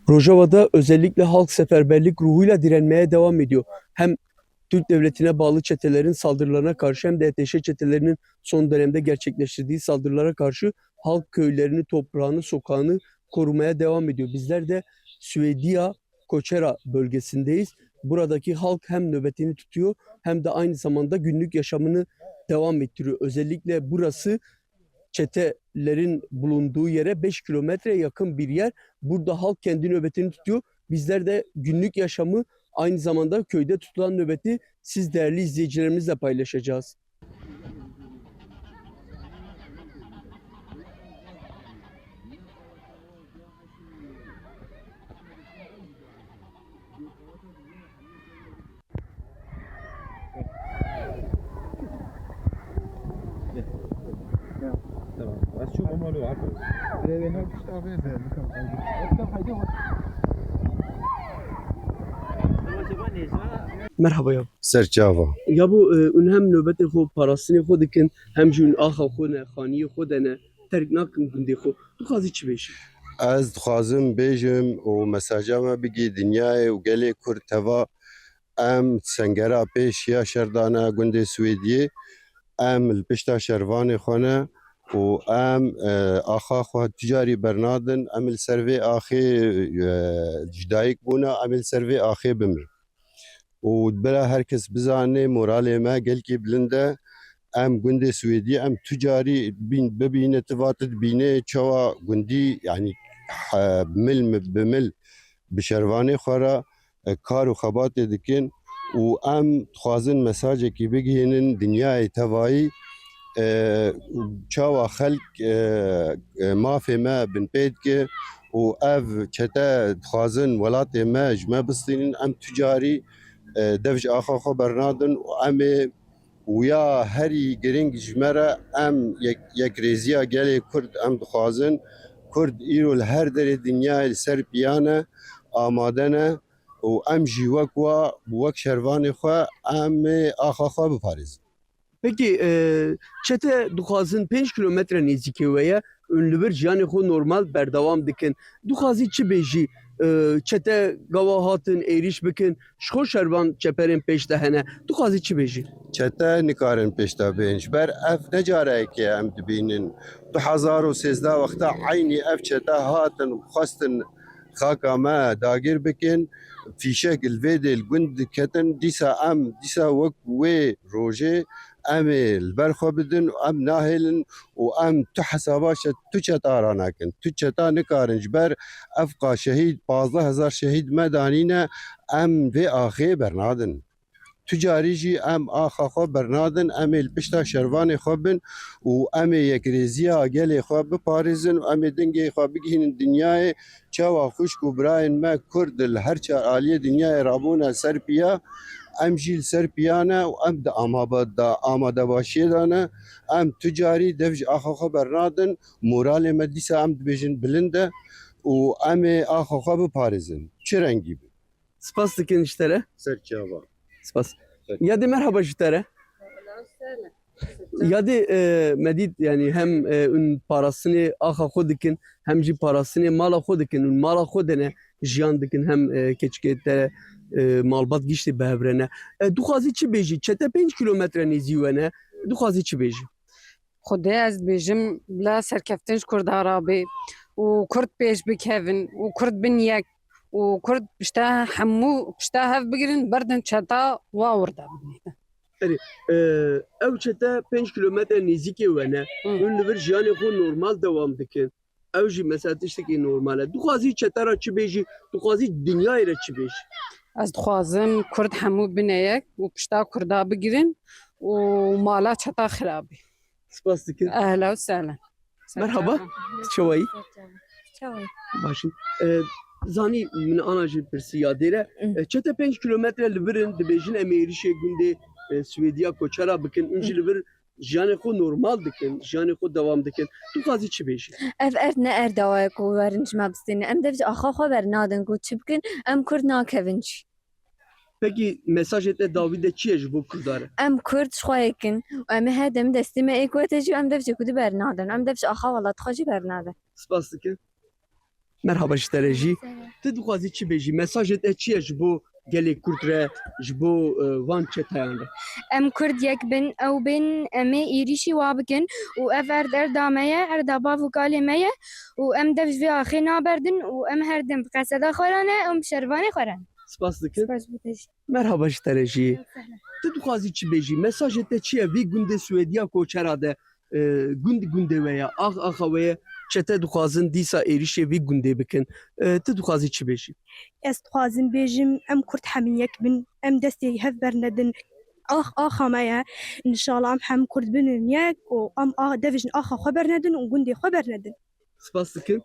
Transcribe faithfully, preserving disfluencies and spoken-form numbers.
Rojava'da özellikle halk seferberlik ruhuyla direnmeye devam ediyor. Hem Türk devletine bağlı çetelerin saldırılarına karşı hem de ateşe çetelerinin son dönemde gerçekleştirdiği saldırılara karşı halk köylerini, toprağını, sokağını korumaya devam ediyor. Bizler de Süveydiya Koçera bölgesindeyiz. Buradaki halk hem nöbetini tutuyor hem de aynı zamanda günlük yaşamını devam ettiriyor. Özellikle burası çetelerin bulunduğu yere beş kilometre yakın bir yer. Burada halk kendi nöbetini tutuyor. Bizler de günlük yaşamı, aynı zamanda köyde tutulan nöbeti siz değerli izleyicilerimizle paylaşacağız. Merhaba ya. Ser çava. Ya bu, e, hûn hem nobetê xwe, parastinê xwe dikin, hem jî hûn axa xwe ne, xaniyê xwe de ne, terk nakin gundê xwe. Dixwazî çi bêjî? Ez dixwazim bêjim û mesaja me bigî dinyayê û gelê Kurd teva. Em sengera pêş ya şer dane gundê Swêdiyê. Em li pişta şervanê xwe ne û em, e, axa xwe tu carî bernadin. Em li ser vê axê, e, ji dayik bûne, em ê li ser vê axê bimirin. Û bila her kes bizane moralê me gelkî bilind e. Em gundê Swêdiyê, em tu carî bîn-, bibîne, tu va tu dibîne çawa gundî, yanî, he, mil mi-, bi mil bi şervanê xwe re, e, kar û xebatê dikin û em dixwazin mesajekî bigihînin dinyayê tevayî, e, çawa xelk, e, e, mafê me binpê dike û ev çete dixwazin welatê me ji me bistînin, em tu carî, e, dev ji axa xwe bernadin û em ê û ya herî giring ji me re em yek-, yekrêziya gelê Kurd em dixwazin. Kurd îro li her derê dinyayê li ser piya ne, amade ne û em jî wek wa, wek şervanê xwe em ê axa xwe biparêzin. Pekî, e, çete dixwazin pênc kilometre nêzîkê we ye, hûn li vir jiyanê xwe normal berdewam dikin. Dixwazî çi bêjî? E, çete gava hatin êrîş bikin, ji xwe şervan çeperên pêş de hene. Dixwazî çi bêjî? Çete nikarin pêş de bên. Ji ber ev ne careke em dibînin. Du hezar û sêzdeh wexta eynî ev çete hatin û xwestin xaka me dagir bikin. Fîşek li vê dê li gund diketin. Dîsa em, dîsa wek wê rojê em ê li ber xwe bidin û em nahêlin û em tu hesaba şe-, tu çeta ranakin. Tu çeta nikarin ji ber ev qa şehîd, pazdeh hezar şehîd me danîne, em vê axê bernadin. Tu carî jî em axa xwe bernadin, em ê li pişta şervanê xwe bin û em ê yekrêziya gelê xwe biparêzin û em ê dengê xwe bigihînin dinyayê. Çawa xwişk û birayên me Kurd li her çar aliyê dinyayê rabûne ser piya, em jî li ser piya ne û em di amaba-, da-, amadebaşiyê de ne. Em tu carî dev ji axa xwe bernadin, moralê me dîsa em dibêjin bilind e û em ê axa xwe biparêzin. Çi rengî be? Spas dikin ji te re. Ser çava. Spas. Ser. Yadê, merhaba ji te re. Yadê, e, me dît, yanî hem, e, hûn parastinê axa xwe dikin, hem jî parastinê mala xwe dikin. Hûn mala xwe de ne jiyan dikin, hem, e, keçikê te, e, malbat giştî bi hev re ne. E, dixwazî çi bêjî? Çete pênc kilometre nêzî we ne. Dixwazî çi bêjî? Xwedê ez dibêjim, bila serkeftin ji Kurda re be û Kurd pêş bikevin û Kurd bin yek û Kurd pişta hemû, pişta hev bigirin, berdin çeta wa wir de bidin. Erê, e, ew çete pênc kilometre nêzîkê we ne. Hı. Hûn li vir jiyanê xwe normal dewam dikin. Ew jî mesela tiştekî normal e. Dixwazî çete re çi bêjî, dixwazî dinyayê re çi bêjî? Ez dixwazim Kurd hemû bine yek û pişta Kurda bigirin û mala çeta xirabî. Spas dikin. Ehla û sehlen. Merhaba. Çawayî? Çawayî. Baş in. E, zanî min ana jî pirsî yadê re. Hı. E, çete pênc kilometre li vir in, dibêjin em ê êrişê gundê, e, Swêdiya Koçera bikin. Hûn jî li vir jiyanê xwe normal dikin, jiyanê xwe dewam dikin. Tu dixwazî çi bêjî? Ev erd ne erda we ku werin ji me bistînin. Em dev ji axa xwe bernadin ku çi bikin, em Kurd nakevin jî. Pekî mesajê te dawî de çi ye ji bo Kurda re? Em Kurd ji xwe yek in û em ê her dem destê me ê ku te jî em dev ji Kurdî bernadin. Em dev ji axa welat xwe jî bernadin. Spas dikim. Merhaba ji te re jî. Tu dixwazî çi bêjî? Mesajê te çi ye ji bo gelê Kurd re, ji bo, e, van çeteyan re? Em Kurd yek bin, ew bên em ê êrîşî wa bikin û ev erd erda me ye, erda bav û kalê me ye û em dev ji vê axê naberdin û em her dem bi qeseda xwe re ne, em bi şervanê xwe re ne. Spas dikin. Spas bo te jî. Merhaba ji te re jî. Tu dixwazî çi bêjî? Mesajê te çi ye? Vî gundê Swêdiya koçera de, e, gund gundê we ye, ax axa we ye. Çete dixwazin dîsa êrîşê vî gundê bikin. E, tu dixwazî çi bêjî? Ez dixwazim bêjim, em Kurd hemî yek bin, em destê hev bernedin. Ax axa me ye. Înşallah em hem Kurd binin yek û em a-, devijin axa xwe bernedin û gundê xwe bernedin. Spas dikim.